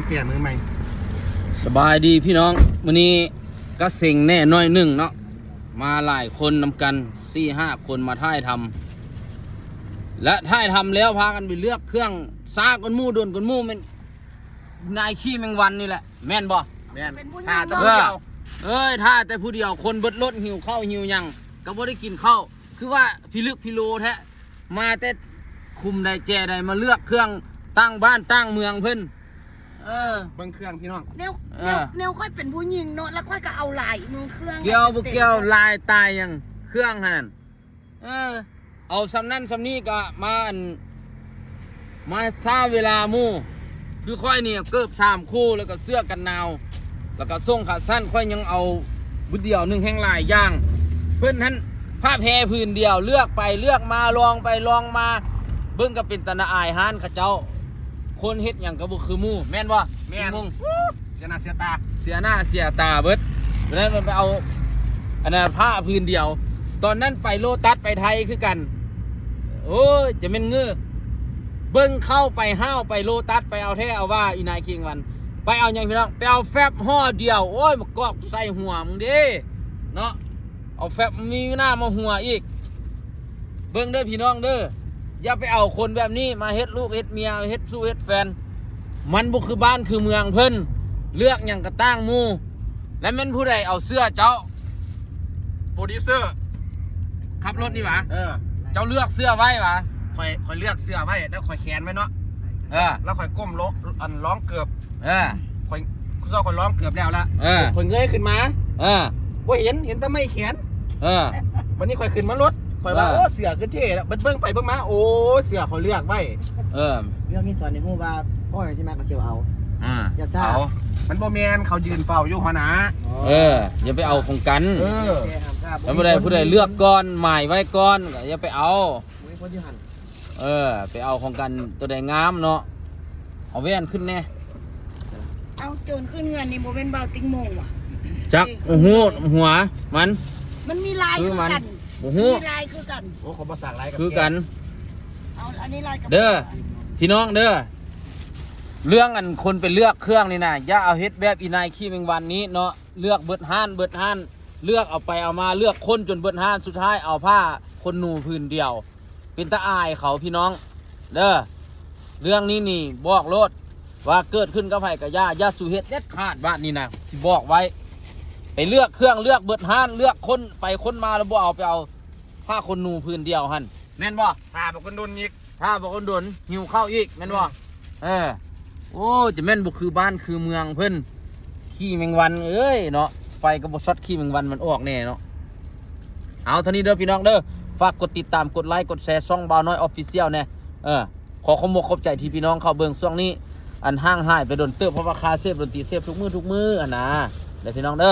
ແກ່ມືໃໝ່. ສະບາຍດີພີ່ນ້ອງ, ມື້ນີ້ກະເຊັງແດ່ໜ້ອຍໜຶ່ງເນາະ, ມາຫຼາຍຄົນນຳກັນ ສີ່ຫ້າຄົນມາຖ່າຍທຳ ແລະ ຖ່າຍທຳແລ້ວພາກັນໄປເລືອກເຄື່ອງ. ຊ້າກວ່າໝູ່ ດົນກວ່າໝູ່ ແມ່ນນາຍຂີ້ແມງວັນນີ້ແຫຼະ ແມ່ນບໍ່? ແມ່ນ. ຖ້າແຕ່ຜູ້ດຽວ ເອີຍ ຖ້າແຕ່ຜູ້ດຽວ ຄົນເບິດລົດ ຫິວເຂົ້າຫິວຫຍັງ ກໍບໍ່ໄດ້ກິນເຂົ້າ. ຄືວ່າພິລຶກພິໂລແທ້ ມາແຕ່ຄຸ້ມໃດແຈໃດ ມາເລືອກເຄື່ອງຕັ້ງບ້ານຕັ້ງເມືອງເພິ່ນ. ເອີ ເບິ່ງເຄື່ອງພີ່ນ້ອງ. ແນວ ເອີ ແນວ ແນວຂ້ອຍເປັນຜູ້ຍິງເນາະ ແລ້ວຂ້ອຍກໍເອົາຫຼາຍເມືອງເຄື່ອງ ກ່ຽວບໍ່ກ່ຽວ ຫຼາຍຕາຍຫຍັງ ເຄື່ອງຫັ້ນ. ເອີ ເອົາສ່ຳນັ້ນສ່ຳນີ້ກໍມາ ອັນ ມາຊ້າເວລາໝູ່. ຄືຂ້ອຍນີ້ເກີບສາມຄູ່ ແລ້ວກໍເສື້ອກັນໜາວ ແລ້ວກໍສົ້ງຂາສັ້ນ, ຂ້ອຍຍັງເອົາບຶດດຽວໜຶ່ງ ແຮ່ງຫຼາຍຢ່າງ. ເພິ່ນຫັ້ນຜ້າແພຜືນດຽວ ເລືອກໄປເລືອກມາ ລອງໄປລອງມາ ເບິ່ງກໍເປັນຕາໜ້າອາຍຮ້ານເຂົາເຈົ້າ. ຄົນເຮັດຫຍັງກໍບໍ່ຄືໝູ່ ແມ່ນບໍ່? ແມ່ນ. ເສຍໜ້າເສຍຕາ ເສຍໜ້າເສຍຕາເບິດ. ວັນນັ້ນມັນໄປເອົາ ອັນນັ້ນ ຜ້າຜືນດຽວ. ຕອນນັ້ນໄປໂລຕັດໄປໄທຄືກັນ. ໂອ້ຍ ຈະແມ່ນເງີ ເບິ່ງເຂົ້າໄປຫ້າວ ໄປໂລຕັດ ໄປເອົາແທ້ເອົາວ່າ ອີນາຍຄີງວັນ. ໄປເອົາຫຍັງພີ່ນ້ອງ? ໄປເອົາແຟັບຫໍ່ດຽວ. ໂອ້ຍ ມາກອກໃສ່ຫົວມຶງເດ້ເນາະ. ເອົາແຟັບມີໜ້າມາຫົວອີກ. ເບິ່ງເດີພີ່ນ້ອງເດີ ຢ່າໄປເອົາຄົນແບບນີ້ມາເຮັດລູກເຮັດເມຍ ເຮັດຊູ້ເຮັດແຟນ. ມັນບໍ່ຄືບ້ານຄືເມືອງເພິ່ນ ເລືອກຫຍັງກະຕ່າງໝູ່. ແລ້ວແມ່ນຜູ້ໃດເອົາເສື້ອເຈົ້າ? ໂປຣດິວເຊີ ຂັບລົດນີ້ຫວາ? ເອີ ເຈົ້າເລືອກເສື້ອໄວ້ຫວາ? ຂ້ອຍ ຂ້ອຍເລືອກເສື້ອໄວ້ ແລ້ວຂ້ອຍແຂນໄວ້ເນາະ. ເອີ ແລ້ວຂ້ອຍກົ້ມລົງ ອັນ ລອງເກີບ. ເອີ ຂ້ອຍ ຄືເຈົ້າ ຂ້ອຍລອງເກືອບແລ້ວລະ. ເອີ ຂ້ອຍເງີຍຂຶ້ນມາ. ເອີ ບໍ່ເຫັນ ເຫັນແຕ່ໄມ້ແຂນ. ເອີ ບັດນີ້ຂ້ອຍຂຶ້ນມາລົດ ຂ້ອຍວ່າ ເອີ ໂອ້ ເສື້ອຄືເທ່ລະ. ບັດເບິ່ງໄປເບິ່ງມາ ໂອ້ ເສື້ອຂ້ອຍເລືອກໄວ້. ເອີ ເລື່ອງນີ້ສອນໃຫ້ຮູ້ວ່າ ພໍ່ຫຍັງທີ່ມາກໍຊິເອົາ. ອ່າ ຢ່າຊ້າ ເອົາ ມັນບໍ່ແມ່ນ ເຂົາຢືນເຝົ້າຢູ່ ຫົວໜ້າ. ອໍ ເອີ ຢ່າໄປເອົາຂອງກັນ. ເອີ ແຕ່ຫ້າມຊ້າ ແລ້ວຜູ້ໃດ ຜູ້ໃດເລືອກກ່ອນ ໝາຍໄວ້ກ່ອນ ກໍຢ່າໄປເອົາ. ບໍ່ມີຄົນຢູ່ຫັ້ນ. ເອີ ໄປເອົາຂອງກັນ ໂຕໃດງາມເນາະ ເອົາແວ່ນຂຶ້ນແດ່. ເອົາ ໂຈນຂຶ້ນເຮືອນນີ້ບໍ່ແມ່ນບ່າວຕິງໂມງຫວາ? ຈັກ ໂອ້ໂຫ ຫົວມັນ ມັນມີລາຍຄືກັນ. ໂອ້ໂຫ ມີລາຍຄືກັນ. ໂອ້ ເຂົາບໍ່ສ້າງລາຍກັບ ຄືກັນ. ເອົາ ອັນນີ້ລາຍກັບ ເດີ ພີ່ນ້ອງເດີ ເລື່ອງອັນຄົນໄປເລືອກເຄື່ອງນີ້ນະ ຢ່າເອົາເຮັດແບບອີນາຍຂີ້ແມງວັນນີ້ເນາະ. ເລືອກເບິດຮ້ານ ເບິດຮ້ານ ເລືອກເອົາໄປເອົາມາ ເລືອກຄົນຈົນເບິດຮ້ານ ສຸດທ້າຍເອົາຜ້າຂົນໜູຜືນດຽວ. ເປັນຕາອາຍເຂົາພີ່ນ້ອງເດີ. ເລື່ອງນີ້ນີ້ບອກໂລດວ່າເກີດຂຶ້ນກັບໃຜກໍຢ່າ ຢ່າສູ່ເຮັດເດັດຂາດ. ບາດນີ້ນະ ຊິບອກໄວ້ ໄປເລືອກເຄື່ອງ ເລືອກເບິດຮ້ານ ເລືອກຄົນໄປຄົນມາ ແລ້ວບໍ່ເອົາ ໄປເອົາຜ້າຂົນໜູຜືນດຽວຫັ້ນ ແມ່ນບໍ່? ຖ້າບັກຄົນດົນອີກ ຖ້າບັກຄົນດົນ ຫິວເຂົ້າອີກ ແມ່ນບໍ່? ເອີ ໂອ້ ຈະແມ່ນບໍ່ຄືບ້ານຄືເມືອງເພິ່ນ. ຂີ້ແມງວັນເອີຍເນາະ ໄຟກໍບໍ່ຊັອດ ຂີ້ແມງວັນມັນອອກແນ່ເນາະ. ເອົາ ເທົ່ານີ້ເດີພີ່ນ້ອງເດີ ຝາກກົດຕິດຕາມ ກົດໄລ ກົດແຊ ຊ່ອງບ່າວນ້ອຍ Official ແນ່. ເອີ ຂໍຂອບອົກຂອບໃຈທີ່ພີ່ນ້ອງເຂົ້າເບິ່ງ. ຊ່ວງນີ້ອັນຫ່າງຫາຍໄປດົນເຕີບ ເພາະວ່າຄາເສບດົນຕີ ເສບທຸກມື້ທຸກມື້ຫັ້ນນະ ເດີພີ່ນ້ອງເດີ.